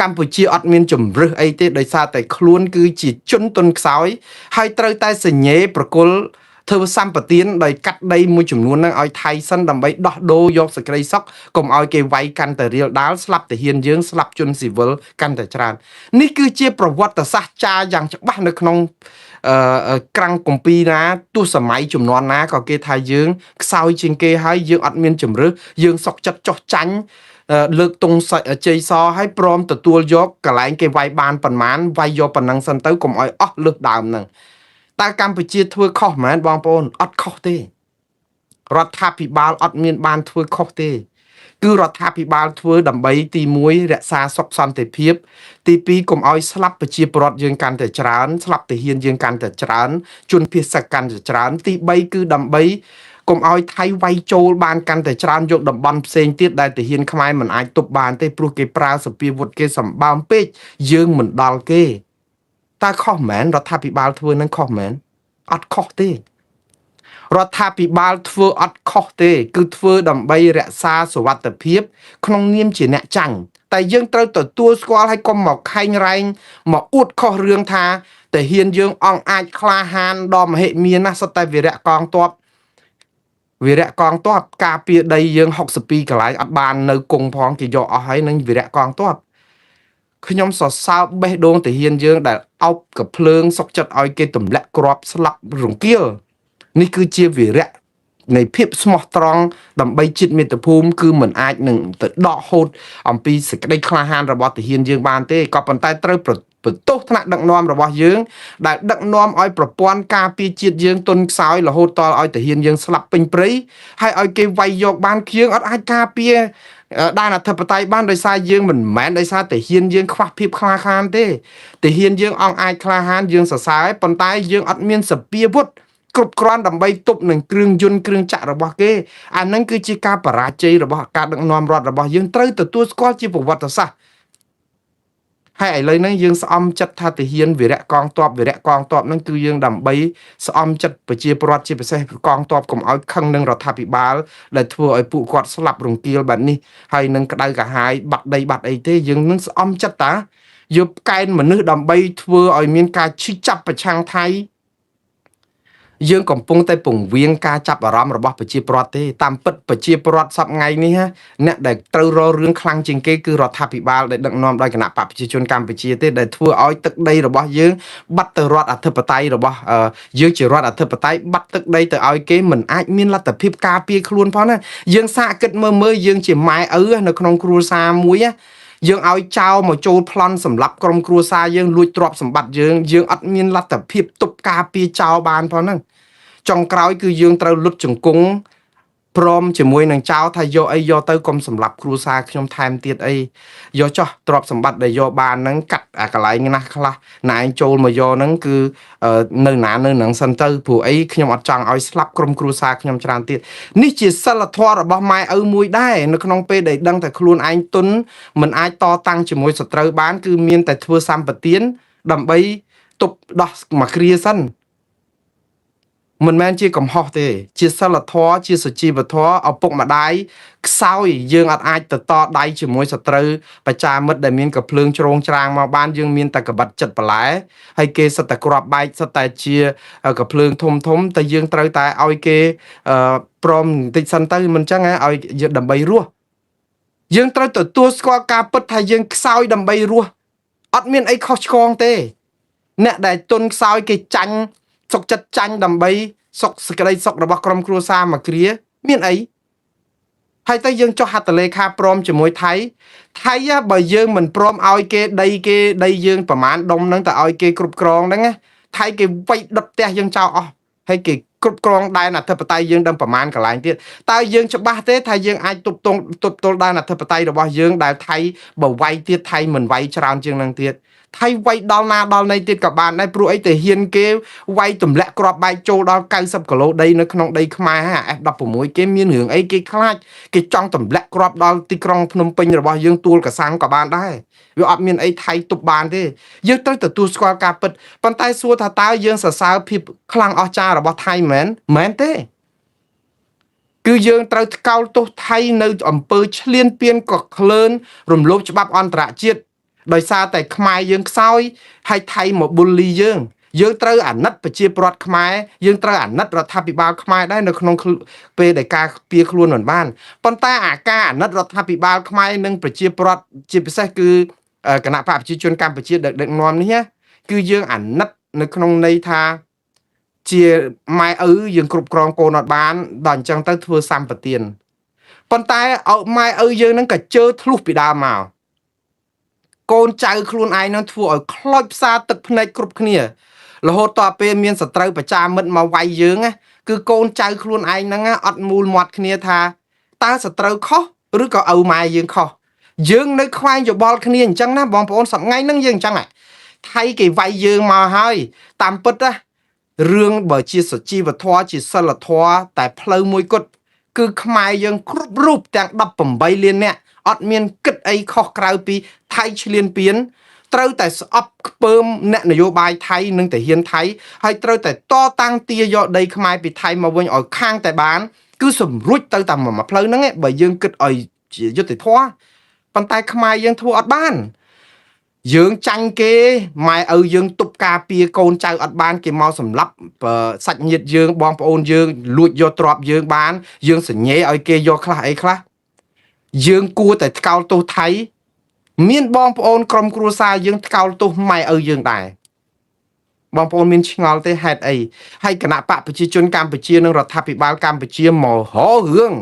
កម្ពុជាអត់មានជំរឹះអីទេដោយសារតែខ្លួនគឺជាជនទុនខ្សោយហើយត្រូវតែសញ្ញេប្រគល់ធ្វើសម្បទានដោយកាត់ដីមួយចំនួនហ្នឹងឲ្យថៃសិនដើម្បីដោះដូរយកសេចក្តីសុខកុំឲ្យគេវាយកាន់តែរៀលដាលស្លាប់ទាហានយើងស្លាប់ជនស៊ីវិលកាន់តែច្រើននេះគឺជាប្រវត្តិសាស្ត្រចារយ៉ាងច្បាស់នៅក្នុងក្រាំងគម្ពីរណាទោះសម័យចំនួនណាក៏គេថាយើងខ្សោយជាងគេហើយយើងអត់មានជំរឹះយើងសុកចិត្តចោះចាញ់លើកទង់ជ័យសឲ្យព្រមទទួលយកកន្លែងគេវាយបានប៉ុន្មានវាយយកប៉ុណ្ណឹងសិនទៅកុំឲ្យអស់លើសដើមហ្នឹងតើកម្ពុជាធ្វើខុសមែនបងប្អូនអត់ខុសទេរដ្ឋាភិបាលអត់មានបានធ្វើខុសទេគឺរដ្ឋាភិបាលធ្វើដើម្បីទី1រក្សាសុខសន្តិភាពទី2កុំឲ្យស្លាប់ប្រជាពលរដ្ឋយើងកាន់តែច្រើនស្លាប់ទាហានយើងកាន់តែច្រើនជនភៀសសឹកកាន់តែច្រើនទី3គឺដើម្បីកុំឲ្យថៃវាយចូលបានកាន់តែច្រើនយកតំបន់ផ្សេងទៀតដែលទាហានខ្មែរមិនអាចទប់បានទេព្រោះគេប្រើសពាវុធគេសម្បើមពេកយើងមិនដល់គេតើខុសមែនរដ្ឋាភិបាលធ្វើនឹងខុសមែនអត់ខុសទេរដ្ឋាភិបាលធ្វើអត់ខុសទេគឺធ្វើដើម្បីរក្សាសុវត្ថិភាពក្នុងនាមជាអ្នកចាញ់តែយើងត្រូវទទួលស្គាល់ឲ្យកុំមកខែងរែងមកអួតខុសរឿងថាទាហានយើងអង្អាចក្លាហានដល់មហិមាណាស់សុទ្ធតែវីរៈកងទ័ពវីរៈកងទ័ពការពារដីយើង62កន្លែងអត់បាននៅគង់ផងគេយកអស់ហើយនឹងវីរៈកងទ័ពខ្ញុំសរសើរបេះដូងទាហានយើងដែលអោបកភ្លើងសុកចិត្តឲ្យគេទម្លាក់គ្រាប់ស្លាប់រង្គាលនេះគឺជាវីរៈនៃភាពស្មោះត្រង់ដើម្បីជាតិមាតុភូមិគឺមិនអាចនឹងទៅដកហូតអំពីសេចក្តីក្លាហានរបស់ទាហានយើងបានទេក៏ប៉ុន្តែត្រូវបន្ទោសថ្នាក់ដឹកនាំរបស់យើងដែលដឹកនាំឲ្យប្រព័ន្ធការពារជាតិយើងទន់ខ្សោយរហូតដល់ឲ្យទាហានយើងស្លាប់ពេញព្រៃហើយឲ្យគេវាយយកបានយើងអត់អាចការពារដែនអធិបតេយ្យបានដោយសារយើងមិនមែនដោយសារទាហានយើងខ្វះភាពក្លាហានទេទាហានយើងអង្អាចក្លាហានយើងសរសើរប៉ុន្តែយើងអត់មានសពាវុធគ្រប់គ្រាន់ដើម្បីទប់នឹងគ្រឿងយន្តគ្រឿងចក្ររបស់គេអានឹងគឺជាការបរាជ័យរបស់ការដឹកនាំរដ្ឋរបស់យើងត្រូវទទួលស្គាល់ជាប្រវត្តិសាស្ត្រហើយឥឡូវហ្នឹងយើងស្អំចិត្តថាទាហានវីរៈកងទ័ពវីរៈកងទ័ពហ្នឹងគឺយើងដើម្បីស្អំចិត្តប្រជាពលរដ្ឋជាពិសេសកងទ័ពកុំឲ្យខឹងនឹងរដ្ឋាភិបាលដែលធ្វើឲ្យពួកគាត់ស្លាប់រង្គាលបែបនេះហើយនឹងក្តៅក្រហាយបាត់ដីបាត់អីទេយើងនឹងស្អំចិត្តតាយកកែនមនុស្សដើម្បីធ្វើឲ្យមានការឈឺចាប់ប្រឆាំងថៃយើងកំពុងតែពង្វៀងការចាប់អារម្មណ៍របស់ប្រជាពលរដ្ឋទេតាមពិតប្រជាពលរដ្ឋសប្ថ្ងៃនេះអ្នកដែលត្រូវរករឿងខ្លាំងជាងគេគឺរដ្ឋាភិបាលដែលដឹកនាំដោយគណៈបកប្រជាជនកម្ពុជាទេដែលធ្វើឲ្យទឹកដីរបស់យើងបាត់ទៅរដ្ឋអធិបតេយ្យរបស់យើងជារដ្ឋអធិបតេយ្យបាត់ទឹកដីទៅឲ្យគេមិនអាចមានលទ្ធភាពការពារខ្លួនផងណាយើងសាកគិតមើលមើលយើងជាម៉ែឪនៅក្នុងគ្រួសារមួយយើងឲ្យចោលមកចូលប្លន់សម្រាប់ក្រុមគ្រួសារយើងលួចទ្រព្យសម្បត្តិយើងយើងអត់មានលទ្ធភាពទប់ការពារចោលបានផងហ្នឹងចុងក្រោយគឺយើងត្រូវលុតជង្គង់ព្រមជាមួយនឹងចៅថាយកអីយកទៅកុំសម្លាប់គ្រួសារខ្ញុំថែមទៀតអីយកចោះទ្រព្យសម្បត្តិដែលយកបានហ្នឹងកាត់អាកន្លែងណាស់ខ្លះណែឯងចូលមកយកហ្នឹងគឺនៅណានៅនឹងសិនទៅព្រោះអីខ្ញុំអត់ចង់ឲ្យស្លាប់ក្រុមគ្រួសារខ្ញុំច្រើនទៀតនេះជាសិលធម៌របស់ម៉ែឪមួយដែរនៅក្នុងពេលដែលដឹងតែខ្លួនឯងទុនមិនអាចតតាំងជាមួយសត្រូវបានគឺមានតែធ្វើសម្បទានដើម្បីទប់ដោះមួយគ្រាសិនមិនមែនជាកំហុសទេជាសិលធម៌ជាសុជីវធម៌ឪពុកម្ដាយខ្សោយយើងអត់អាចទៅតដៃជាមួយសត្រូវបច្ចាមិត្តដែលមានកភ្លើងជ្រងច្រាងមកបានយើងមានតែកបិតចិត្តបន្លែហើយគេសិតតែគ្រាប់បែកសិតតែជាកភ្លើងធំធំតែយើងត្រូវតែឲ្យគេព្រមបន្តិចសិនទៅមិនចឹងឲ្យយើងដើម្បីរស់យើងត្រូវទទួលស្គាល់ការពិតថាយើងខ្សោយដើម្បីរស់អត់មានអីខុសឆ្គងទេអ្នកដែលទុនខ្សោយគេចាញ់សុកចិត្តចាញ់ដើម្បីសុខសេចក្តីសុខរបស់ក្រុមគ្រួសារមួយគ្រាមានអីហើយទៅយើងចុះហត្ថលេខាព្រមជាមួយថៃថៃបើយើងមិនព្រមឲ្យគេដីគេដីយើងប្រមាណដុំហ្នឹងទៅឲ្យគេគ្រប់គ្រងហ្នឹងណាថៃគេវាយដុតផ្ទះយើងចោលអស់ហើយគេគ្រប់គ្រងដែនអធិបតេយ្យយើងដឹងប្រមាណកន្លែងទៀតតើយើងច្បាស់ទេថាយើងអាចទប់ទងទប់ទល់ដែនអធិបតេយ្យរបស់យើងដែលថៃបើវាយទៀតថៃមិនវាយច្រើនជាងនឹងទៀតថៃវាយដល់ណាដល់ណីទៀតក៏បានដែរព្រោះអីទៅហ៊ានគេវាយទម្លាក់គ្រាប់បែកចូលដល់90គីឡូដីនៅក្នុងដីខ្មែរអា F16 គេមានរឿងអីគេខ្លាចគេចង់ទម្លាក់គ្រាប់ដល់ទីក្រុងភ្នំពេញរបស់យើងទួលកសាំងក៏បានដែរវាអត់មានអីថៃទប់បានទេយើងត្រូវទទួលស្គាល់ការពិតប៉ុន្តែសួរថាតើយើងសរសើរភាពខ្លាំងអស្ចារ្យរបស់ថៃមែនមែនទេគឺយើងត្រូវថ្កោលទោសថៃនៅអំពើឈ្លានពានក៏ក្លឿនរំលោភច្បាប់អន្តរជាតិ ដោយសារតែខ្មែរយើងខ្សោយហើយថៃមកប៊ូលីយើងយើងត្រូវអាណិតប្រជាពលរដ្ឋខ្មែរយើងត្រូវអាណិតរដ្ឋាភិបាលខ្មែរដែរនៅក្នុងពេលដែលការពៀខ្លួនមិនបានប៉ុន្តែអាការអាណិតរដ្ឋាភិបាលខ្មែរនិងប្រជាពលរដ្ឋជាពិសេសគឺគណៈបកប្រជាជនកម្ពុជាដែលដឹកនាំនេះណាគឺយើងអាណិតនៅក្នុងន័យថាជាម៉ែឪយើងគ្រប់គ្រងកូនអត់បានដល់អញ្ចឹងទៅធ្វើសម្បទានប៉ុន្តែឲ្យម៉ែឪយើងនឹងក៏ជើធ្លុះពីដើមមកកូនចៅខ្លួនឯងនឹងធ្វើឲ្យខ្លោចផ្សារទឹកភ្នែកគ្រប់គ្នារហូតតពេលមានសត្រូវប្រចាមិត្តមកវាយយើងណាគឺកូនចៅខ្លួនឯងហ្នឹងអត់មូលមាត់គ្នាថាតើសត្រូវខុសឬក៏ឪម៉ែយើងខុសយើងនៅខ្វែងយោបល់គ្នាអញ្ចឹងណាបងប្អូនសប្ងៃហ្នឹងយើងអញ្ចឹងថៃគេវាយយើងមកហើយតាមពិតណារឿងបើជាសុជីវធម៌ជាសិលធម៌តែផ្លូវមួយគត់គឺខ្មែរយើងគ្រប់រូបទាំង18លាននាក់អត់មានគិតអីខុសក្រៅពីថៃឈ្លានពានត្រូវតែស្អប់ខ្ពើមអ្នកនយោបាយថៃនិងទាហានថៃហើយត្រូវតែតតាំងទាយកដីខ្មែរពីថៃមកវិញឲ្យខាងតែបានគឺសម្រួចទៅតាមមួយផ្លូវហ្នឹងបើយើងគិតឲ្យជាយុត្តិធម៌ប៉ុន្តែខ្មែរយើងធ្វើអត់បានយើងចាញ់គេម៉ែឪយើងទប់ការពារកូនចៅអត់បានគេមកសម្លាប់សាច់ញាតិយើងបងប្អូនយើងលួចយកទ្រព្យយើងបានយើងសញ្ញេឲ្យគេយកខ្លះអីខ្លះយើងគួរតែថ្កោលទោសថៃមានបងប្អូនក្រុមគ្រួសារយើងថ្កោលទោសម៉ែឪយើងដែរបងប្អូនមានឆ្ងល់ទេហេតុអីហើយគណៈបកប្រជាជនកម្ពុជានិងរដ្ឋាភិបាលកម្ពុជាមកររឿង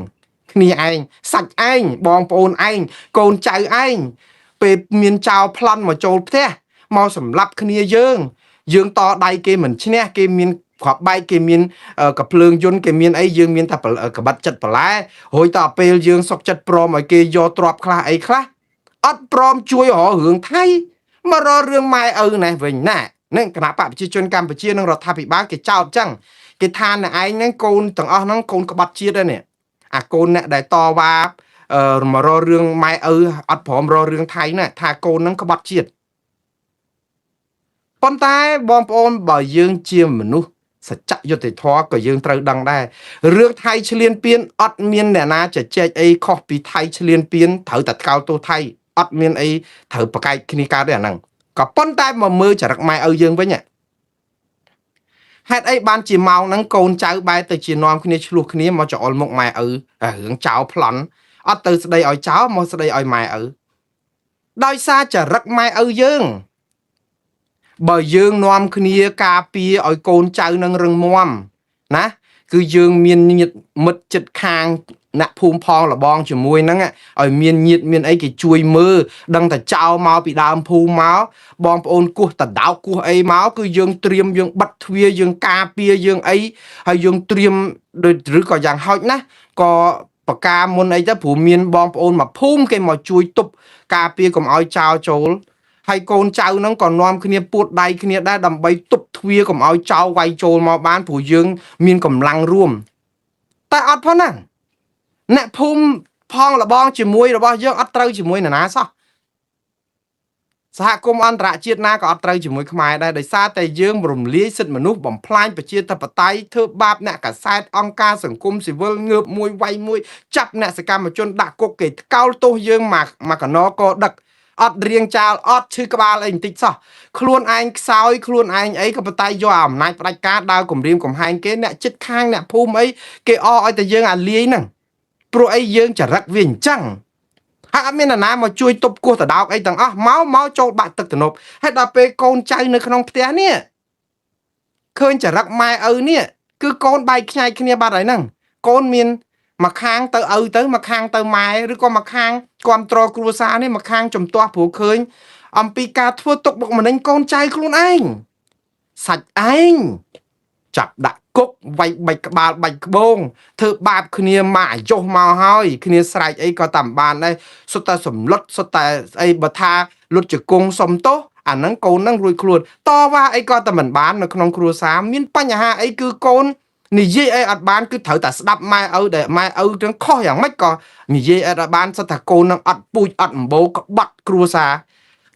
គ្នាឯងសាច់ឯងបងប្អូនឯងកូនចៅឯងពេលមានចៅប្លន់មកចូលផ្ទះមកសម្លាប់គ្នាយើងយើងតដៃគេមិនឈ្នះគេមានគ្រាប់បែកគេមានកាភ្លើងយន្តគេមានអីយើងមានតែកបិតចិត្តបន្លែរួចតពេលយើងសុកចិត្តព្រមឲ្យគេយកទ្រព្យខ្លះអីខ្លះអត់ព្រមជួយរករឿងថៃមករករឿងម៉ែឪណេះវិញណានឹងគណៈបកប្រជាជនកម្ពុជានិងរដ្ឋាភិបាលគេចោទចឹងគេថាអ្នកឯងហ្នឹងកូនទាំងអស់ហ្នឹងកូនក្បត់ជាតិហ្នឹងនេះអាកូនអ្នកដែលតវ៉ាមករករឿងម៉ែឪអត់ព្រមរករឿងថៃណាថាកូនហ្នឹងក្បត់ជាតិប៉ុន្តែបងប្អូនបើយើងជាមនុស្សសច្ចយុត្តិធម៌ក៏យើងត្រូវដឹងដែររឿងថៃឈ្លានពានអត់មានអ្នកណាជជែកអីខុសពីថៃឈ្លានពានត្រូវតែថ្កោលទោសថៃអត់មានអីត្រូវប្រកែកគ្នាកើតទេអាហ្នឹងក៏ប៉ុន្តែមកមើលចរិតម៉ែឪយើងវិញហេតុអីបានជាម៉ោងហ្នឹងកូនចៅបែរទៅជានាំគ្នាឆ្លោះគ្នាមកចោលមុខម៉ែឪរឿងចោលប្លន់អត់ទៅស្ដីឲ្យចោលមកស្ដីឲ្យម៉ែឪដោយសារចរិតម៉ែឪយើងបើយើងនាំគ្នាការពារឲ្យកូនចៅនឹងរឹងមាំណាគឺយើងមានញាតិមិត្តចិត្តខាងអ្នកភូមិផងលបងជាមួយហ្នឹងឲ្យមានញាតិមានអីគេជួយមើលដឹងតែចោលមកពីដើមភូមិមកបងប្អូនគោះតដោកគោះអីមកគឺយើងត្រៀមយើងបិទទ្វារយើងការពារយើងអីហើយយើងត្រៀមដូចឬក៏យ៉ាងហោចណាស់ក៏បកាមុនអីទៅព្រោះមានបងប្អូនមកភូមិគេមកជួយទប់ការពារកុំឲ្យចោលចូលហើយកូនចៅហ្នឹងក៏នាំគ្នាពួតដៃគ្នាដែរដើម្បីទប់ទ្វារកុំឲ្យចោលវាយចូលមកបានព្រោះយើងមានកម្លាំងរួមតែអត់ផងហ្នឹងអ្នកភូមិផងលបងជាមួយរបស់យើងអត់ត្រូវជាមួយនរណាសោះសហគមន៍អន្តរជាតិណាក៏អត់ត្រូវជាមួយខ្មែរដែរដោយសារតែយើងរំលាយសិទ្ធិមនុស្សបំផ្លាញប្រជាធិបតេយ្យធ្វើបាបអ្នកកាសែតអង្គការសង្គមស៊ីវិលងើបមួយវាយមួយចាប់អ្នកសកម្មជនដាក់គុកគេថ្កោលទោសយើងមកមកកណកដឹកអត់រៀងចាលអត់ឈឺក្បាលអីបន្តិចសោះខ្លួនឯងខ្សោយខ្លួនឯងអីក៏ប៉ុន្តែយកអាអំណាចផ្ដាច់ការដើរគំរាមកំហែងគេអ្នកចិត្តខាងអ្នកភូមិអីគេអឲ្យតែយើងអាលាយហ្នឹងព្រោះអីយើងចរិតវាអញ្ចឹងហើយអត់មាននរណាមកជួយទប់គោះតដោកអីទាំងអស់មកចូលបាក់ទឹកទំនប់ហើយដល់ពេលកូនចៅនៅក្នុងផ្ទះនេះឃើញចរិតម៉ែឪនេះគឺកូនបែកខ្ញែកគ្នាបាត់ហើយហ្នឹងកូនមានមកខាងទៅឪទៅមកខាងទៅម៉ែឬក៏មកខាងគ្រប់ត្រគ្រួសារនេះមកខាងជំទាស់ព្រោះឃើញអំពីការធ្វើទុកបុកម្នេញកូនចៅខ្លួនឯងសាច់ឯងចាប់ដាក់គុកវាយបាច់ក្បាលបាច់ក្បូងធ្វើបាបគ្នាមកអាយុមកហើយគ្នាស្រែកអីក៏តាមបានដែរសុទ្ធតែសម្លុតសុទ្ធតែស្អីបើថាលុតជង្គង់សុំទោសអាហ្នឹងកូនហ្នឹងរួចខ្លួនតវ៉ាអីក៏តែមិនបាននៅក្នុងគ្រួសារមានបញ្ហាអីគឺកូននិយាយអីអត់បានគឺត្រូវតែស្ដាប់ម៉ែឪដែលម៉ែឪទាំងខុសយ៉ាងម៉េចក៏និយាយអីអត់បានសុទ្ធតែកូននឹងអត់ពូជអត់អម្បូរក្បត់គ្រួសារ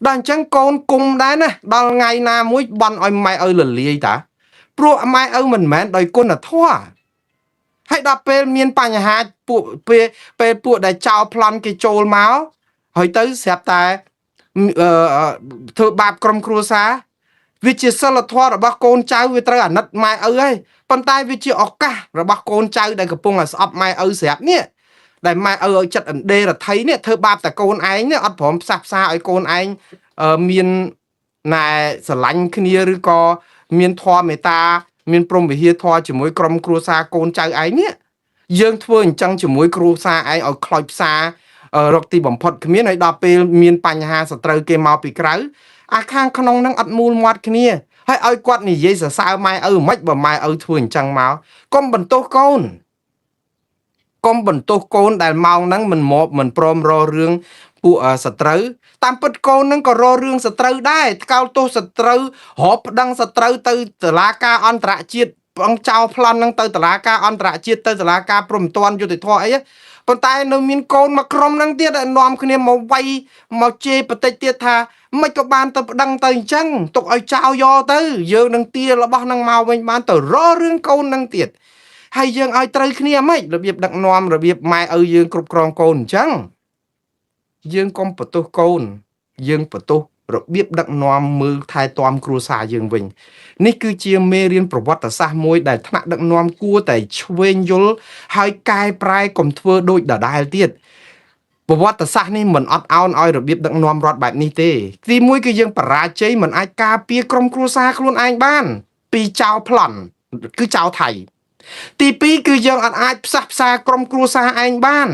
ដល់អញ្ចឹងកូនគុំដែរណាដល់ថ្ងៃណាមួយបន់ឲ្យម៉ែឪលលាយតាព្រោះម៉ែឪមិនមែនដោយគុណធម៌ហើយដល់ពេលមានបញ្ហាពួកពេលពួកដែលចោលប្លន់គេចូលមកហើយទៅស្រាប់តែ ធ្វើបាបក្រុមគ្រួសារវាជាសិលធម៌របស់កូនចៅវាត្រូវអាណិតម៉ែឪហើយប៉ុន្តែវាជាឱកាសរបស់កូនចៅដែលកំពុងតែស្អប់ម៉ែឪស្រាប់នេះដែលម៉ែឪឲ្យចិត្តអណ្ដេរថៃនេះធ្វើបាបតែកូនឯងនេះអត់ព្រមផ្សះផ្សាឲ្យកូនឯងមានណែស្រឡាញ់គ្នាឬក៏មានធម៌មេត្តាមានព្រមវិហារធម៌ជាមួយក្រុមគ្រួសារកូនចៅឯងនេះយើងធ្វើអញ្ចឹងជាមួយគ្រួសារឯងឲ្យខ្លោចផ្សាររកទីបំផុតគ្មានហើយដល់ពេលមានបញ្ហាសត្រូវគេមកពីក្រៅអាខាងក្នុងនឹងអត់មូលមាត់គ្នាហើយឲ្យគាត់និយាយសរសើរម៉ែឪមិនបើម៉ែឪធ្វើអញ្ចឹងមកកុំបន្ទោសកូនកុំបន្ទោសកូនដែលម៉ោងហ្នឹងមិនមកមិនព្រមរករឿងពួកសត្រូវតាមពិតកូនហ្នឹងក៏រករឿងសត្រូវដែរថ្កោលទោសសត្រូវរាប់ប្តឹងសត្រូវទៅតុលាការអន្តរជាតិបងចោលប្លន់ហ្នឹងទៅតុលាការអន្តរជាតិទៅតុលាការព្រំប្រទានយុត្តិធម៌អីប៉ុន្តែនៅមានកូនមួយក្រុមហ្នឹងទៀតនាំគ្នាមកវាយមកជេរបតិចទៀតថាមិនក៏បានទៅប្តឹងទៅអញ្ចឹងទុកឲ្យចោលយកទៅយើងនឹងទារបស់ហ្នឹងមកវិញបានទៅរករឿងកូនហ្នឹងទៀតហើយយើងឲ្យត្រូវគ្នាមិនរបៀបដឹកនាំរបៀបម៉ែឪយើងគ្រប់គ្រងកូនអញ្ចឹងយើងកុំបន្ទោសកូនយើងបន្ទោសរបៀបដឹកនាំមើលថែទាំគ្រួសារយើងវិញនេះគឺជាមេរៀនប្រវត្តិសាស្ត្រមួយដែលថ្នាក់ដឹកនាំគួរតែឆ្វេងយល់ហើយកែប្រែកុំធ្វើដូចដដែលទៀតប្រវត្តិសាស្ត្រនេះមិនអត់ឱនឲ្យរបៀបដឹកនាំរដ្ឋបែបនេះទេទីមួយគឺយើងបរាជ័យមិនអាចការពារក្រុមគ្រួសារខ្លួនឯងបានពីចោលប្លន់គឺចោលថៃទី2គឺយើងអត់អាចផ្សះផ្សាក្រុមគ្រួសារឯងបាន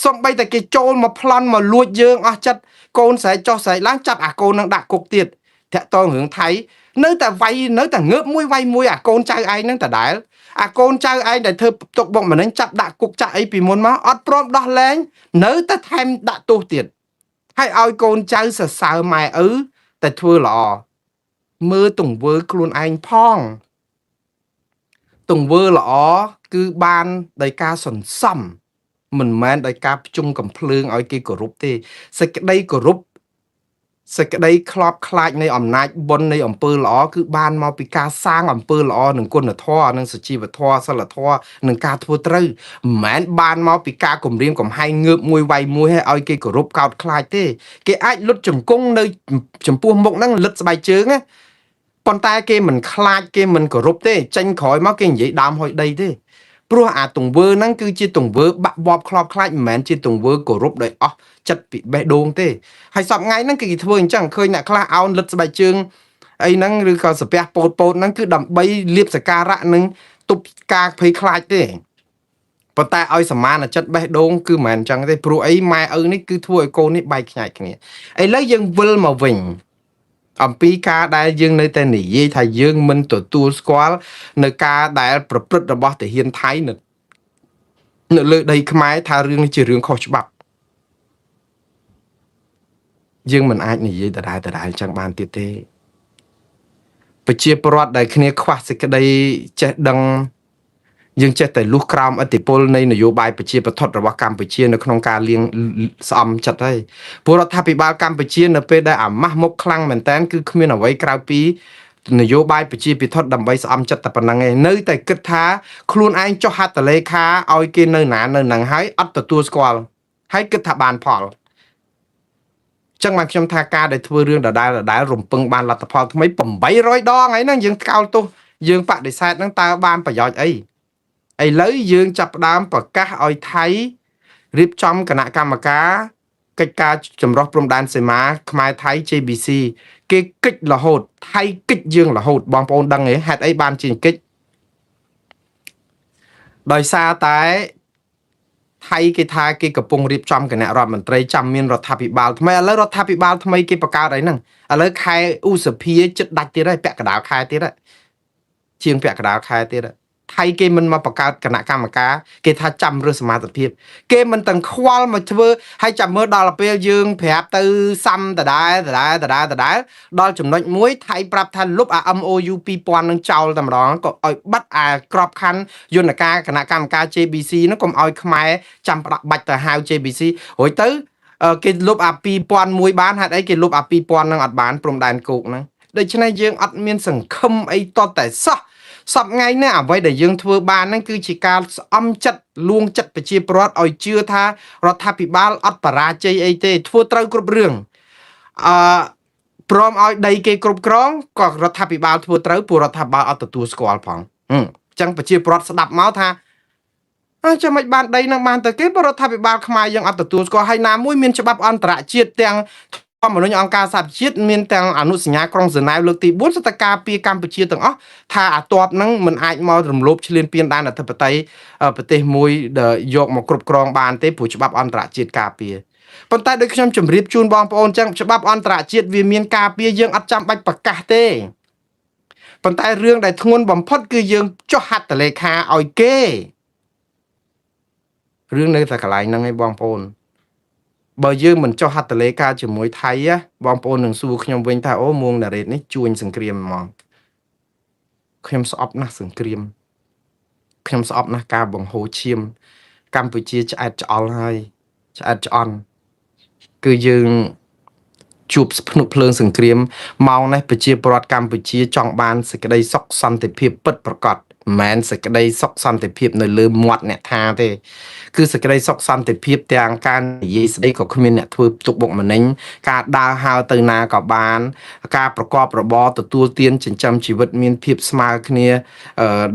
សូម្បីតែគេចូលមកប្លន់មកលួចយើងអស់ចិត្តកូនស្រែកចុះស្រែកឡើងចាប់អាកូននឹងដាក់គុកទៀតតាក់តងរឿងថៃនៅតែវាយនៅតែងើបមួយវាយមួយអាកូនចៅឯងនឹងដដែលអាកូនចៅឯងដែលធ្វើទុកបុកម្នេញចាប់ដាក់គុកចាក់អីពីមុនមកអត់ព្រមដោះលែងនៅតែថែមដាក់ទោសទៀតហើយឲ្យកូនចៅសរសើរម៉ែឪតែធ្វើល្អមើលទង្វើខ្លួនឯងផងទង្វើល្អគឺបានដោយការសន្សំមិនមែនដោយការភ្ជង់កំភ្លើងឲ្យគេគោរពទេសេចក្តីគោរពសេចក្តីខ្លោបខ្លាចនៃអំណាចបុណ្យនៃអំពើល្អគឺបានមកពីការសាងអំពើល្អនិងគុណធម៌និងសុជីវធម៌សិលធម៌និងការធ្វើត្រូវមិនមែនបានមកពីការគំរាមកំហែងងើបមួយវាយមួយឲ្យគេគោរពកោតខ្លាចទេគេអាចលុតជង្គង់នៅចំពោះមុខហ្នឹងលិតស្បែកជើងណាប៉ុន្តែគេមិនខ្លាចគេមិនគោរពទេចេញក្រោយមកគេនិយាយដើមហុយដីទេព្រោះអាទង្វើហ្នឹងគឺជាទង្វើបាក់បបខ្លោបខ្លាចមិនមែនជាទង្វើគោរពដោយអស់ចិត្តពីបេះដូងទេហើយសប្ងៃហ្នឹងគេធ្វើអញ្ចឹងឃើញអ្នកខ្លះអោនលិតស្បែកជើងអីហ្នឹងឬក៏សាពះពោតពោតហ្នឹងគឺដើម្បីលៀបសការៈនឹងទប់ការភ័យខ្លាចទេប៉ុន្តែឲ្យសមានចិត្តបេះដូងគឺមិនមែនអញ្ចឹងទេព្រោះអីម៉ែឪនេះគឺធ្វើឲ្យកូននេះបែកខ្ញែកគ្នាឥឡូវយើងវិលមកវិញអំពីការដែលយើងនៅតែនិយាយថាយើងមិនទទួលស្គាល់នៅការដែលប្រព្រឹត្តរបស់ទាហានថៃនៅលើដីខ្មែរថារឿងនេះជារឿងខុសច្បាប់យើងមិនអាចនិយាយដដែលដដែលចឹងបានទៀតទេប្រជាពលរដ្ឋដែលគ្នាខ្វះសេចក្តីចេះដឹងយើងចេះតែលុះក្រោមឥទ្ធិពលនៃនយោបាយប្រជាប្រដ្ឋរបស់កម្ពុជានៅក្នុងការលៀងស្អំចិត្តហើយពលរដ្ឋាភិបាលកម្ពុជានៅពេលដែលអាម៉ាស់មុខខ្លាំងមែនតើគឺគ្មានអ្វីក្រៅពីនយោបាយប្រជាពិធដើម្បីស្អំចិត្តតែប៉ុណ្្នឹងឯងនៅតែគិតថាខ្លួនឯងចុះហត្ថលេខាឲ្យគេនៅណានៅនឹងហើយអត់ទទួលស្គាល់ហើយគិតថាបានផលចឹងបានខ្ញុំថាការដែលធ្វើរឿងដដែលដដែលរំពឹងបានលទ្ធផលថ្មី800ដងហើយហ្នឹងយើងថ្កោលទោសយើងបដិសេធហ្នឹងតើបានប្រយោជន៍អីឥឡូវយើងចាប់ផ្ដើមប្រកាសឲ្យថៃរៀបចំគណៈកម្មការកិច្ចការចម្រុះព្រំដែនសីមាខ្មែរថៃ JBC គេគិចរហូតថៃគិចយើងរហូតបងប្អូនដឹងទេហេតុអីបានជាគិចដោយសារតែថៃគេថាគេកំពុងរៀបចំគណៈរដ្ឋមន្ត្រីចាំមានរដ្ឋាភិបាលថ្មីឥឡូវរដ្ឋាភិបាលថ្មីគេបង្កើតអីហ្នឹងឥឡូវខែឧសភាចិត្តដាច់ទៀតហើយពាក់កណ្ដាលខែទៀតហើយជាងពាក់កណ្ដាលខែទៀតហើយថៃគេមិនមកបង្កើតគណៈកម្មការគេថាចាំរើសសមាជិកភាពគេមិនទាំងខ្វល់មកធ្វើហើយចាំមើលដល់ពេលយើងប្រាប់ទៅសាំដដែលដដែលដដែលដដែលដល់ចំណុចមួយថៃប្រាប់ថាលុបអា MOU 2000នឹងចោលតែម្ដងក៏ឲ្យបាត់អាក្របខ័ណ្ឌយន្តការគណៈកម្មការ JBC នោះកុំឲ្យខ្មែរចាំផ្ដាក់បាច់ទៅហៅ JBC រួចទៅគេលុបអា2001បានហេតុអីគេលុបអា2000នឹងអត់បានព្រំដែនគោកហ្នឹងដូច្នេះយើងអត់មានសង្ឃឹមអីតតែសោះសប្ងៃនេះអ្វីដែលយើងធ្វើបានហ្នឹងគឺជាការស្អំចិត្តលួងចិត្តប្រជាពលរដ្ឋឲ្យជឿថារដ្ឋាភិបាលអត់បរាជ័យអីទេធ្វើត្រូវគ្រប់រឿង អឺព្រមឲ្យដីគេគ្រប់គ្រងក៏រដ្ឋាភិបាលធ្វើត្រូវព្រោះរដ្ឋាភិបាលអត់ទទួលស្គាល់ផងអញ្ចឹងប្រជាពលរដ្ឋស្ដាប់មកថាអើចាំមិនបានដីនឹងបានទៅគេបើរដ្ឋាភិបាលខ្មែរយើងអត់ទទួលស្គាល់ហើយណាមួយមានច្បាប់អន្តរជាតិទាំងធម្មនុញ្ញអង្គការសហប្រជាជាតិមានទាំងអនុសញ្ញាក្រុងហ្សឺណែវលើកទី4សិតតែការពារកម្ពុជាទាំងអស់ថាអាតបហ្នឹងមិនអាចមករំលោភឈ្លានពានដែនអធិបតេយ្យប្រទេសមួយដែលយកមកគ្រប់គ្រងបានទេព្រោះច្បាប់អន្តរជាតិការពារប៉ុន្តែដូចខ្ញុំជម្រាបជូនបងប្អូនចឹងច្បាប់អន្តរជាតិវាមានការពារយើងអត់ចាំបាច់ប្រកាសទេប៉ុន្តែរឿងដែលធ្ងន់បំផុតគឺយើងចុះហត្ថលេខាឲ្យគេរឿងនៅតែកន្លែងហ្នឹងឯងបងប្អូនបើយើងមិនចុះហត្ថលេខាជាមួយថៃបងប្អូននឹងសួរខ្ញុំវិញថាអូមួងណារ៉េតនេះជួញសង្គ្រាមហ្មងខ្ញុំស្អប់ណាស់សង្គ្រាមខ្ញុំស្អប់ណាស់ការបង្ហូរឈាមកម្ពុជាឆ្អែតឆ្អល់ហើយឆ្អែតឆ្អន់គឺយើងជួបភ្នក់ភ្លើងសង្គ្រាមម៉ោងនេះប្រជាពលរដ្ឋកម្ពុជាចង់បានសេចក្តីសុខសន្តិភាពពិតប្រាកដមិនមែនសេចក្តីសុខសន្តិភាពនៅលើមាត់អ្នកថាទេគឺសេចក្តីសុខសន្តិភាពទាំងការនិយាយស្ដីក៏គ្មានអ្នកធ្វើទុកបុកម្នេញការដើរហើរទៅណាក៏បានការប្រកបរបរទទួលទានចិញ្ចឹមជីវិតមានភាពស្មើគ្នា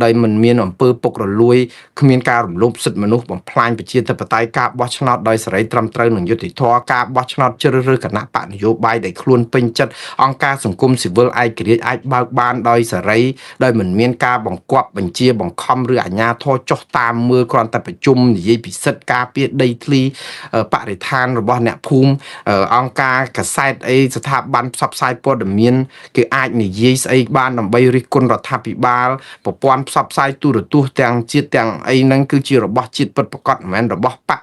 ដោយមិនមានអំពើពុករលួយគ្មានការរំលោភសិទ្ធិមនុស្សបំផ្លាញប្រជាធិបតេយ្យការបោះឆ្នោតដោយសេរីត្រឹមត្រូវនិងយុត្តិធម៌ការបោះឆ្នោតជ្រើសរើសគណៈបកនយោបាយដែលខ្លួនពេញចិត្តអង្គការសង្គមស៊ីវិលឯករាជ្យអាចបើកបានដោយសេរីដោយមិនមានការបង្គាប់បញ្ជាបង្ខំឬអាជ្ញាធរចុះតាមមើលគ្រាន់តែប្រជុំនិយាយពីសិទ្ធិការពារដីធ្លីបរិស្ថានរបស់អ្នកភូមិអង្គការកាសែតអីស្ថាប័នផ្សព្វផ្សាយព័ត៌មានគេអាចនិយាយស្អីបានដើម្បីរិះគន់រដ្ឋាភិបាលប្រព័ន្ធផ្សព្វផ្សាយទូរទស្សន៍ទាំងជាតិទាំងអីហ្នឹងគឺជារបស់ជាតិពិតប្រាកដមិនមែនរបស់បក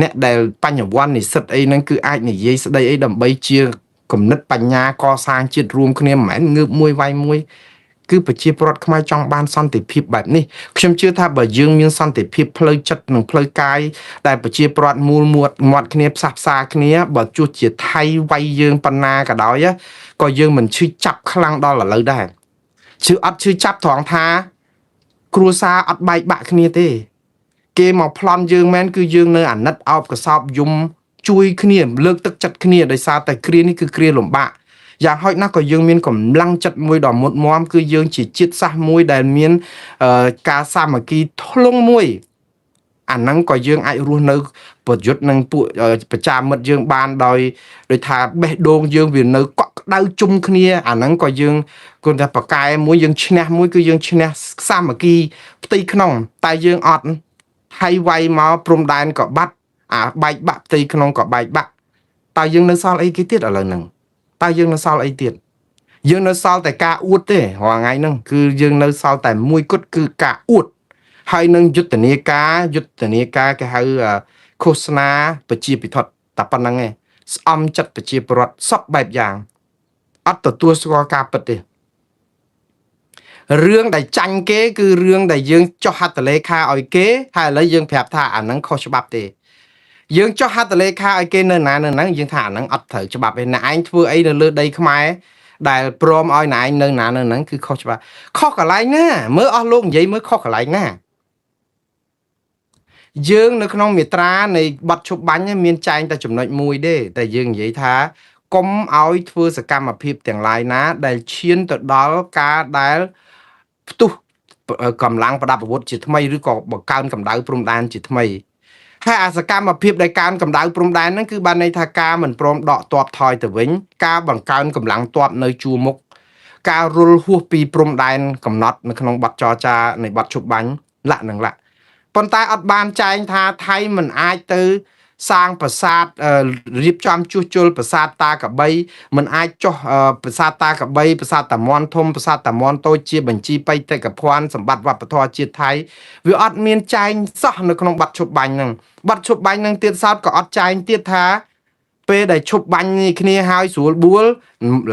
អ្នកដែលបញ្ញវន្តនិស្សិតអីហ្នឹងគឺអាចនិយាយស្ដីអីដើម្បីជាគំនិតបញ្ញាកសាងជាតិរួមគ្នាមិនមែនងើបមួយវាយមួយគឺប្រជាពលរដ្ឋខ្មែរចង់បានសន្តិភាពបែបនេះខ្ញុំជឿថាបើយើងមានសន្តិភាពផ្លូវចិត្តនិងផ្លូវកាយដែលប្រជាពលរដ្ឋមូលមាត់មាត់គ្នាផ្សះផ្សាគ្នាបើទោះជាថៃវាយយើងប៉ុណ្ណាក៏ដោយក៏យើងមិនឈឺចាប់ខ្លាំងដល់ឥឡូវដែរឈឺអត់ឈឺចាប់ត្រង់ថាគ្រួសារអត់បែកបាក់គ្នាទេគេមកប្លន់យើងមែនគឺយើងនៅអាណិតអោបកសោបយំជួយគ្នាលើកទឹកចិត្តគ្នាដោយសារតែគ្រានេះគឺគ្រាលំបាកយ៉ាងហោចណាស់ក៏យើងមានកម្លាំងចិត្តមួយដ៏មុតមមគឺយើងជាជាតិសាសន៍មួយដែលមានការសាមគ្គីធ្លុងមួយអាហ្នឹងក៏យើងអាចរស់នៅប្រយុទ្ធនឹងពួកប្រជាមិត្តយើងបានដោយដោយថាបេះដូងយើងវានៅកក់ក្ដៅជុំគ្នាអាហ្នឹងក៏យើងគួរតែប្រកែមួយយើងឈ្នះមួយគឺយើងឈ្នះសាមគ្គីផ្ទៃក្នុងតែយើងអត់ថៃវាយមកព្រំដែនក៏បាត់អាបែកបាក់ផ្ទៃក្នុងក៏បែកបាក់តើយើងនៅសល់អីគេទៀតឥឡូវហ្នឹងតើយើងនៅសល់អីទៀតយើងនៅសល់តែការអួតទេរាល់ថ្ងៃហ្នឹងគឺយើងនៅសល់តែមួយគត់គឺការអួតហើយនឹងយុទ្ធនាការគេហៅឃោសនាប្រជាពិធតែប៉ុណ្្នឹងឯងស្អំចិត្តប្រជាពលរដ្ឋសពបែបយ៉ាងអត់ទទួលស្គាល់ការពិតទេរឿងដែលចាញ់គេគឺរឿងដែលយើងចុះហត្ថលេខាឲ្យគេហើយឥឡូវយើងប្រាប់ថាអាហ្នឹងខុសច្បាប់ទេយើងចុះហត្ថលេខាឲ្យគេនៅណានៅហ្នឹងយើងថាអាហ្នឹងអត់ត្រូវច្បាប់ទេអ្នកឯងធ្វើអីនៅលើដីខ្មែរដែលព្រមឲ្យអ្នកឯងនៅណានៅហ្នឹងគឺខុសច្បាប់ខុសកន្លែងណាមើលអស់លោកនិយាយមើលខុសកន្លែងណាយើងនៅក្នុងមាត្រានៃបទឈប់បាញ់មានចែងតែចំណុចមួយទេតែយើងនិយាយថាកុំឲ្យធ្វើសកម្មភាពទាំងឡាយណាដែលឈានទៅដល់ការដែលផ្ទុះកម្លាំងប្រដាប់អាវុធជាថ្មីឬក៏បង្កើនកម្ដៅព្រំដែនជាថ្មីហើយអាសកម្មភាពដែលកើនកម្ដៅព្រំដែនហ្នឹងគឺបានន័យថាការមិនព្រមដកទ័ពថយទៅវិញការបង្កើនកម្លាំងទ័ពនៅជួរមុខការរុលហួសពីព្រំដែនកំណត់នៅក្នុងបទចរចានៃបទឈប់បាញ់លក្ខនឹងលក្ខប៉ុន្តែអត់បានចែងថាថៃមិនអាចទៅសាងប្រាសាទរៀបចំជួសជុលប្រាសាទតាកបីមិនអាចចុះប្រាសាទតាកបីប្រាសាទតាមាន់ធំប្រាសាទតាមាន់តូចជាបញ្ជីបេតិកភណ្ឌសម្បត្តិវប្បធម៌ជាតិថៃវាអត់មានចែងសោះនៅក្នុងបទឈប់បាញ់ហ្នឹងបទឈប់បាញ់ហ្នឹងទៀតសោតក៏អត់ចែងទៀតថាពេលដែលឈប់បាញ់គ្នាហើយស្រួលបួលឥ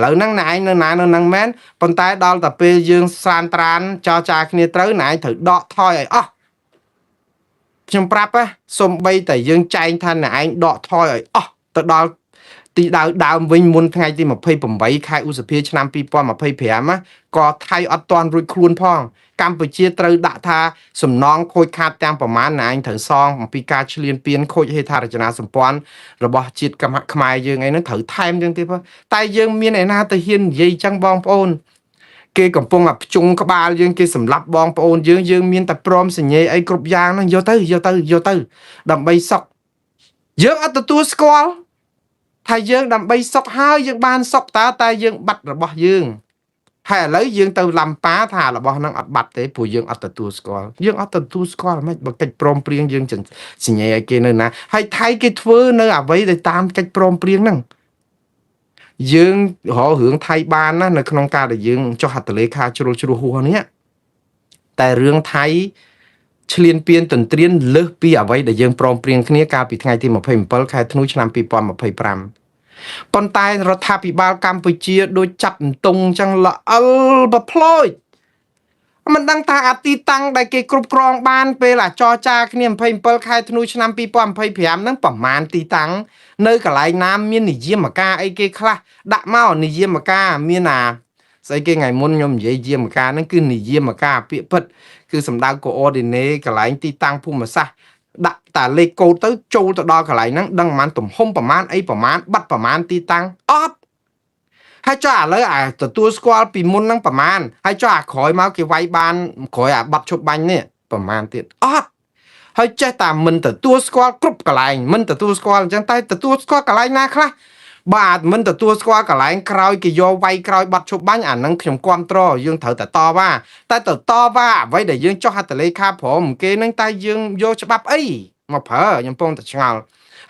ឡូវហ្នឹងណែឯងនៅណានៅហ្នឹងមែនប៉ុន្តែដល់តែពេលយើងស្រានត្រានចរចាគ្នាត្រូវណែឯងត្រូវដកថយឲ្យអស់ខ្ញុំប្រាប់ណាសំបីតែយើងចែងថាណែឯងដកថយឲ្យអស់ទៅដល់ ទីដៅដើមវិញមុនថ្ងៃទី28ខែឧសភាឆ្នាំ2025ណាក៏ថៃអត់ទាន់រួចខ្លួនផងកម្ពុជាត្រូវដាក់ថាសំណងខូចខាតទាំងប្រមាណណាឯងត្រូវសងអំពីការឈ្លានពានខូចហេដ្ឋារចនាសម្ព័ន្ធរបស់ជាតិខ្មែរយើងអីហ្នឹងត្រូវថែមចឹងទៀតផងតែយើងមានឯណាទៅហ៊ាននិយាយចឹងបងប្អូនគេកំពុងតែភ្ជង់ក្បាលយើងគេសម្លាប់បងប្អូនយើងយើងមានតែព្រមសញ្ញេអីគ្រប់យ៉ាងហ្នឹងយកទៅយកទៅយកទៅដើម្បីសុខយើងអត់ទទួលស្គាល់ថាយើងដើម្បីសុខហើយយើងបានសុខតើតែយើងបាត់របស់យើងហើយឥឡូវយើងទៅឡំប៉ាថារបស់ហ្នឹងអត់បាត់ទេព្រោះយើងអត់ទទួលស្គាល់យើងអត់ទទួលស្គាល់មិនបើកិច្ចព្រមព្រៀងយើងសញ្ញេឲ្យគេនៅណាហើយថៃគេធ្វើនៅអ្វីដែលតាមកិច្ចព្រមព្រៀងហ្នឹងយើងរករឿងថៃបានណានៅក្នុងការដែលយើងចុះហត្ថលេខាជ្រុលជ្រោះហួសនេះតែរឿងថៃឈ្លានពានទន្ទ្រានលើសពីអ្វីដែលយើងព្រមព្រៀងគ្នាកាលពីថ្ងៃទី27ខែធ្នូឆ្នាំ2025ប៉ុន្តែរដ្ឋាភិបាលកម្ពុជាដូចចាប់អន្ទង់ចឹងល្អិលប្រផ្លោចមិនដឹងថាអាទីតាំងដែលគេគ្រប់គ្រងបានពេលអាចរចាគ្នា27ខែធ្នូឆ្នាំ2025ហ្នឹងប្រមាណទីតាំងនៅកន្លែងណាមាននិយមការអីគេខ្លះដាក់មកនិយមការមានអាស្អីគេថ្ងៃមុនខ្ញុំនិយាយយាមការហ្នឹងគឺនិយមការពាក្យពិតគឺសំដៅ coordinate កន្លែងទីតាំងភូមិសាស្ត្រដាក់តាលេខកូដទៅចូលទៅដល់កន្លែងហ្នឹងដឹងប្រមាណទំហំប្រមាណអីប្រមាណបាត់ប្រមាណទីតាំងអត់ហើយចុះឥឡូវអាទទួលស្គាល់ពីមុនហ្នឹងប្រមាណហើយចុះអាក្រោយមកគេវាយបានក្រោយអាបាត់ឈប់បាញ់នេះប្រមាណទៀតអត់ហើយចេះតែមិនទទួលស្គាល់គ្រប់កន្លែងមិនទទួលស្គាល់អញ្ចឹងតែទទួលស្គាល់កន្លែងណាខ្លះបាទមិនទទួលស្គាល់កន្លែងក្រោយគេយកវាយក្រោយបាត់ឈប់បាញ់អាហ្នឹងខ្ញុំគ្រប់ត្រយើងត្រូវតែតវ៉ាតែទៅតវ៉ាអ្វីដែលយើងចុះហត្ថលេខាព្រមគេហ្នឹងតែយើងយកច្បាប់អីមកប្រើខ្ញុំពងតែឆ្ងល់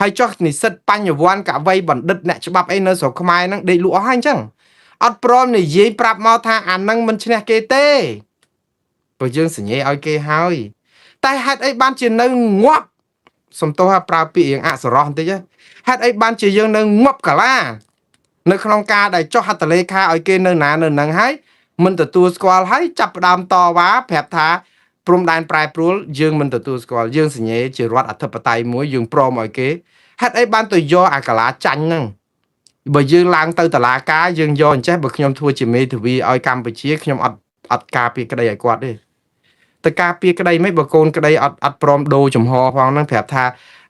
ហើយចុះនិស្សិតបញ្ញវន្តកវីបណ្ឌិតអ្នកច្បាប់អីនៅស្រុកខ្មែរហ្នឹងដេកលក់អស់ហើយអញ្ចឹងអត់ព្រមនិយាយប្រាប់មកថាអាហ្នឹងមិនឈ្នះគេទេព្រោះយើងសញ្ញេឲ្យគេហើយតែហេតុអីបានជានៅងាប់សំទោសថាប្រើពាក្យរៀងអសរោះបន្តិចហេតុអីបានជាយើងនៅងាប់កាឡានៅក្នុងការដែលចុះហត្ថលេខាឲ្យគេនៅណានៅនឹងហើយមិនទទួលស្គាល់ហើយចាប់ផ្ដើមតវ៉ាប្រាប់ថាព្រំដែនប្រែប្រួលយើងមិនទទួលស្គាល់យើងសញ្ញេជារដ្ឋអធិបតេយ្យមួយយើងព្រមឲ្យគេហេតុអីបានទៅយកអាកាឡាចាញ់ហ្នឹងបើយើងឡើងទៅតឡាការយើងយកអញ្ចេះបើខ្ញុំធ្វើជាមេធាវីឲ្យកម្ពុជាខ្ញុំអត់អត់ការពារក្តីឲ្យគាត់ទេទៅការពារក្តីមិនបើកូនក្តីអត់អត់ព្រមដូរចំហផងហ្នឹងប្រាប់ថា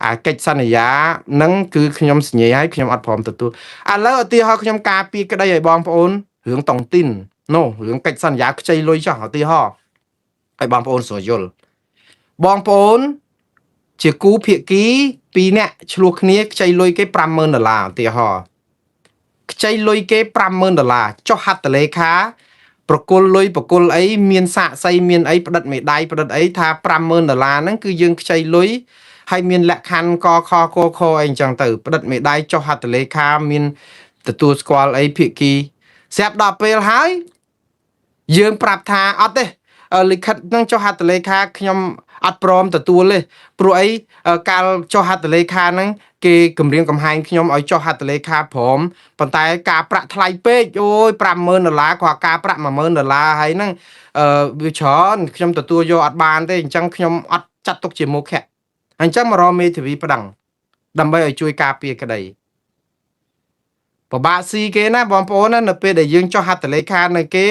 អាកិច្ចសន្យាហ្នឹងគឺខ្ញុំសញ្ញេឲ្យខ្ញុំអត់ព្រមទទួលឥឡូវឧទាហរណ៍ខ្ញុំការពារក្តីឲ្យបងប្អូនរឿងតុងទីននោះរឿងកិច្ចសន្យាខ្ចីលុយចោះឧទាហរណ៍ឲ្យបងប្អូនស្រួលយល់បងប្អូនជាគូភាគីពីរនាក់ឆ្លោះគ្នាខ្ចីលុយគេ50000ដុល្លារឧទាហរណ៍ខ្ចីលុយគេ50000ដុល្លារចុះហត្ថលេខាប្រគល់លុយប្រគល់អីមានសាកសីមានអីផ្ដិតមេដៃផ្ដិតអីថា50000ដុល្លារហ្នឹងគឺយើងខ្ចីលុយហើយមានលក្ខខណ្ឌកខកខអីអញ្ចឹងទៅផ្ដិតមេដៃចុះហត្ថលេខាមានទទួលស្គាល់អីភាគីស្រាប់ដល់ពេលហើយយើងប្រាប់ថាអត់ទេលិខិតហ្នឹងចុះហត្ថលេខាខ្ញុំអត់ព្រមទទួលទេព្រោះអីកាលចុះហត្ថលេខាហ្នឹងគេគម្រាមកំហែងខ្ញុំឲ្យចុះហត្ថលេខាព្រមប៉ុន្តែការប្រាក់ថ្លៃពេកអូយ50000ដុល្លារគាត់ការប្រាក់10000ដុល្លារហើយហ្នឹងអឺវាច្រើនខ្ញុំទទួលយកអត់បានទេអញ្ចឹងខ្ញុំអត់ចាត់ទុកជាមោខៈអញ្ចឹងមករកមេធាវីប្តឹងដើម្បីឲ្យជួយការពារក្តីពិបាកស៊ីគេណាបងប្អូនណានៅពេលដែលយើងចុះហត្ថលេខានៅគេ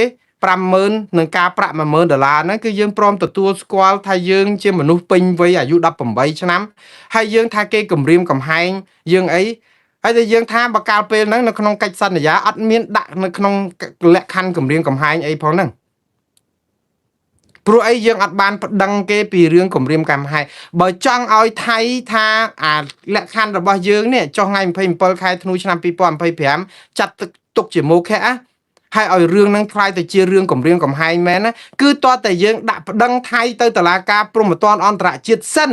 50000នឹងការប្រាក់10000ដុល្លារហ្នឹងគឺយើងព្រមទទួលស្គាល់ថាយើងជាមនុស្សពេញវ័យអាយុ18ឆ្នាំហើយយើងថាគេគំរាមកំហែងយើងអីហើយតែយើងថាបើកាលពេលហ្នឹងនៅក្នុងកិច្ចសន្យាអត់មានដាក់នៅក្នុងលក្ខខណ្ឌគំរាមកំហែងអីផងហ្នឹងព្រោះអីយើងអត់បានប្តឹងគេពីរឿងគំរាមកំហែងបើចង់ឲ្យថៃថាអាលក្ខខណ្ឌរបស់យើងនេះចុះថ្ងៃ27ខែធ្នូឆ្នាំ2025ចាត់ទុកជាមោខៈហើយឲ្យរឿងហ្នឹងคล้ายទៅជារឿងគំរាមកំហែងមែនណាគឺតើតែយើងដាក់ប្តឹងថៃទៅតុលាការព្រហ្មទណ្ឌអន្តរជាតិសិន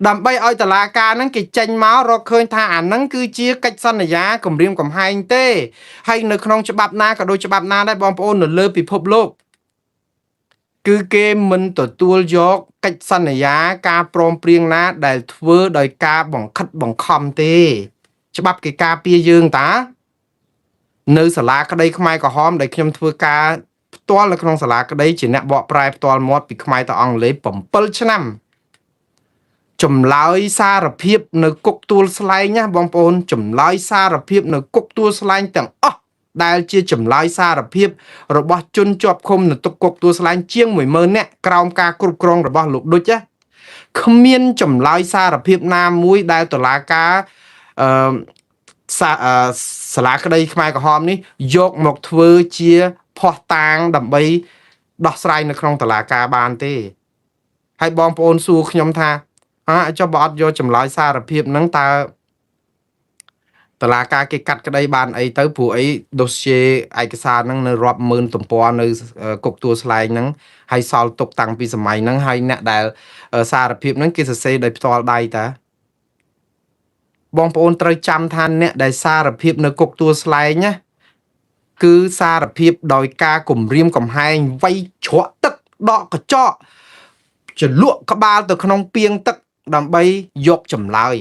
ដើម្បីឲ្យតុលាការហ្នឹងគេចេញមករកឃើញថាអាហ្នឹងគឺជាកិច្ចសន្យាគំរាមកំហែងទេហើយនៅក្នុងច្បាប់ណាក៏ដូចច្បាប់ណាដែរបងប្អូននៅលើពិភពលោកគឺគេមិនទទួលយកកិច្ចសន្យាការព្រមព្រៀងណាដែលធ្វើដោយការបង្ខិតបង្ខំទេច្បាប់គេការពារយើងតានៅសាលាក្តីខ្មែរក្រហមដែលខ្ញុំធ្វើការផ្ទាល់នៅក្នុងសាលាក្តីជាអ្នកបកប្រែផ្ទាល់មាត់ពីខ្មែរទៅអង់គ្លេស7ឆ្នាំ ចម្លើយសារភាពនៅគុកទួលស្លែងណាបងប្អូនចម្លើយសារភាពនៅគុកទួលស្លែងទាំងអស់ដែលជាចម្លើយសារភាពរបស់ជនជាប់ឃុំនៅទុកគុកទួលស្លែងជាង10000នាក់ក្រោមការគ្រប់គ្រងរបស់លោកឌុចណាគ្មានចម្លើយសារភាពណាមួយដែលតុលាការអឺសាសាលាក្តីខ្មែរក្រហមនេះយកមកធ្វើជាភស្តុតាងដើម្បីដោះស្រាយនៅក្នុងតុលាការបានទេហើយបងប្អូនសួរខ្ញុំថាអើចុះបើអត់យកចម្លើយសារភាពហ្នឹងតើតឡាការគេកាត់ក្តីបានអីទៅព្រោះអី dossier ឯកសារហ្នឹងនៅរាប់ម៉ឺនទំព័រនៅគុកទួលស្លែងហ្នឹងហើយសល់ទុកតាំងពីសម័យហ្នឹងហើយអ្នកដែលសារភាពហ្នឹងគេសរសេរដោយផ្ទាល់ដៃតាបងប្អូនត្រូវចាំថាអ្នកដែលសារភាពនៅគុកទួលស្លែងណាគឺសារភាពដោយការគំរាមកំហែងវៃជ្រក់ទឹកដកកញ្ចក់ជ្រលក់ក្បាលទៅក្នុងពាងទឹកដើម្បីយកចម្លើយ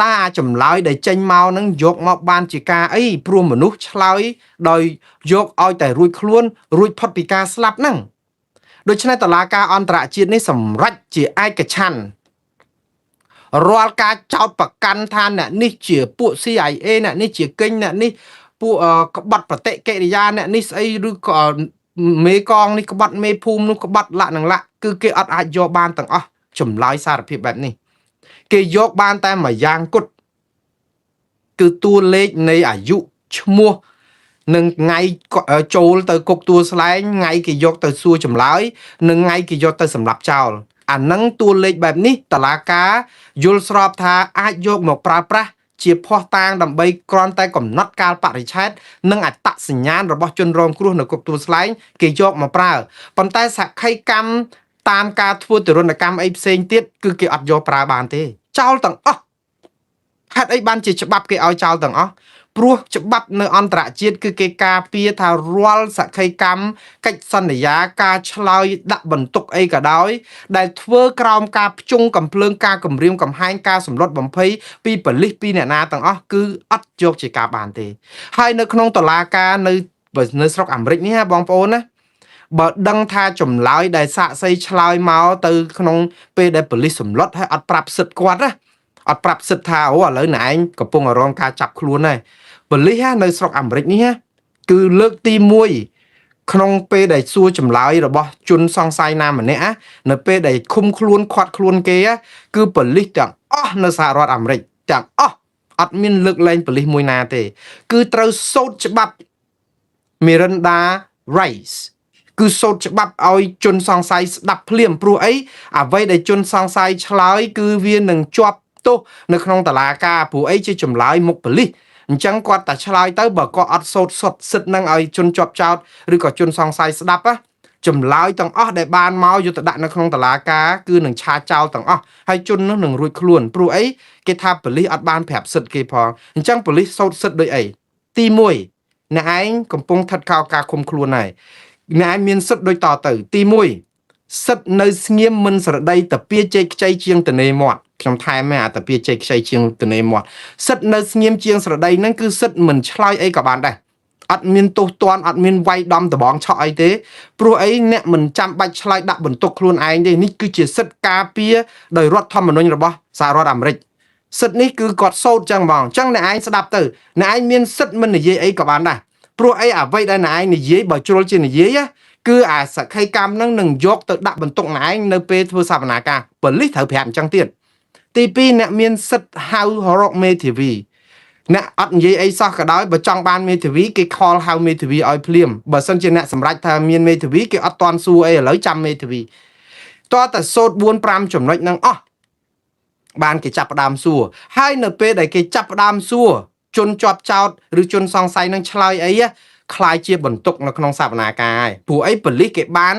តើអាចម្លើយដែលចេញមកហ្នឹងយកមកបានជាការអីព្រោះមនុស្សឆ្លើយដោយយកឲ្យតែរួចខ្លួនរួចផុតពីការស្លាប់ហ្នឹងដូច្នេះតឡាការអន្តរជាតិនេះសម្រេចជាឯកច្ឆន្ទរាល់ការចោទប្រកាន់ថាអ្នកនេះជាពួក CIA អ្នកនេះជាកេញអ្នកនេះពួកក្បត់ប្រតិកិរិយាអ្នកនេះស្អីឬក៏មេកងនេះក្បត់មេភូមិនោះក្បត់លក្ខនឹងលក្ខគឺគេអត់អាចយកបានទាំងអស់ចម្លើយសារភាពបែបនេះគេយកបានតែមួយយ៉ាងគត់គឺតួលេខនៃអាយុឈ្មោះនិងថ្ងៃចូលទៅគុកទួលស្លែងថ្ងៃគេយកទៅសួរចម្លើយនិងថ្ងៃគេយកទៅសម្លាប់ចោលអានឹងតួលេខបែបនេះតឡាការយល់ស្របថាអាចយកមកប្រើប្រាស់ជាភស្តុតាងដើម្បីគ្រាន់តែកំណត់កាលបរិច្ឆេទនិងអត្តសញ្ញាណរបស់ជនរងគ្រោះនៅគុកទួលស្លែងគេយកមកប្រើប៉ុន្តែសក្ខីកម្មតាមការធ្វើទរណកម្មអីផ្សេងទៀតគឺគេអត់យកប្រើបានទេចោលទាំងអស់ហេតុអីបានជាច្បាប់គេឲ្យចោលទាំងអស់ព្រោះច្បាប់នៅអន្តរជាតិគឺគេការពារថារាល់សក្ខីកម្មកិច្ចសន្យាការឆ្លើយដាក់បន្ទុកអីក៏ដោយដែលធ្វើក្រោមការភ្ជង់កំភ្លើងការគំរាមកំហែងការសម្លុតបំភ័យពីប៉ូលីសពីអ្នកណាទាំងអស់គឺអត់យកជាការបានទេហើយនៅក្នុងតុលាការនៅនៅស្រុកអាមេរិកនេះណាបងប្អូនណាបើដឹងថាចម្លើយដែលសាកសីឆ្លើយមកទៅក្នុងពេលដែលប៉ូលីសសម្លុតហើយអត់ប្រាប់សិទ្ធគាត់ណាអត់ប្រាប់សិទ្ធថាអូឥឡូវណែឯងកំពុងរងការចាប់ខ្លួនហើយប៉ូលីសនៅស្រុកអាមេរិកនេះគឺលើកទី1ក្នុងពេលដែលសួរចម្លើយរបស់ជនសង្ស័យណាម្នាក់នៅពេលដែលឃុំខ្លួនខាត់ខ្លួនគេគឺប៉ូលីសទាំងអស់នៅសហរដ្ឋអាមេរិកទាំងអស់អត់មានលើកលែងប៉ូលីសមួយណាទេគឺត្រូវសូត្រច្បាប់ Miranda Rights គឺសូត្រច្បាប់ឲ្យជនសង្ស័យស្ដាប់ភ្លាមព្រោះអីអ្វីដែលជនសង្ស័យឆ្លើយគឺវានឹងជាប់ទោសនៅក្នុងតុលាការព្រោះអីជាចម្លើយមុខប៉ូលីសអញ្ចឹងគាត់តែឆ្លើយទៅបើគាត់អត់សូត្រសុទ្ធសិទ្ធនឹងឲ្យជនជាប់ចោតឬក៏ជនសង្ស័យស្ដាប់ណាចម្លើយទាំងអស់ដែលបានមកយកទៅដាក់នៅក្នុងតុលាការគឺនឹងឆាចោលទាំងអស់ហើយជននោះនឹងរួចខ្លួនព្រោះអីគេថាប៉ូលីសអត់បានប្រាប់សិទ្ធគេផងអញ្ចឹងប៉ូលីសសូត្រសិទ្ធដូចអីទី1អ្នកឯងកំពុងស្ថិតក្រោមការឃុំខ្លួនហើយអ្នកឯងមានសិទ្ធដូចតទៅទី1សិទ្ធនៅស្ងៀមមិនស្រដីតាពៀជែកខ្ចីជាងតនេមាត់ខ្ញុំថែមអាតាពៀជែកខ្ចីជាងតនេមាត់សិទ្ធនៅស្ងៀមជាងស្រដីហ្នឹងគឺសិទ្ធមិនឆ្លើយអីក៏បានដែរអត់មានទោសទណ្ឌអត់មានវាយដំដបងឆក់អីទេព្រោះអីអ្នកមិនចាំបាច់ឆ្លើយដាក់បន្ទុកខ្លួនឯងទេនេះគឺជាសិទ្ធិការពារដោយរដ្ឋធម្មនុញ្ញរបស់សហរដ្ឋអាមេរិកសិទ្ធិនេះគឺគាត់សូត្រចឹងហ្មងចឹងអ្នកឯងស្ដាប់ទៅអ្នកឯងមានសិទ្ធិមិននិយាយអីក៏បានដែរព្រោះអីអ្វីដែលអ្នកឯងនិយាយបើជ្រុលជានិយាយគឺអាសក្ខីកម្មនឹងនឹងយកទៅដាក់បន្ទុកអ្នកឯងនៅពេលធ្វើសវនាការប៉ូលីសត្រូវប្រាប់អញ្ចឹងទៀតទី2អ្នកមានសិទ្ធិហៅរកមេធាវីអ្នកអត់និយាយអីសោះក៏ដោយបើចង់បានមេធាវីគេ call ហៅមេធាវីឲ្យភ្លាមបើសិនជាអ្នកសម្រេចថាមានមេធាវីគេអត់តន់សួរអីឥឡូវចាំមេធាវីតោះតែសូត្រ4 5ចំណុចហ្នឹងអស់បានគេចាប់ផ្ដើមសួរហើយនៅពេលដែលគេចាប់ផ្ដើមសួរជនជាប់ចោតឬជនសង្ស័យនឹងឆ្លើយអីក្លាយជាបន្ទុកនៅក្នុងសវនាការហើយព្រោះអីប៉ូលីសគេបាន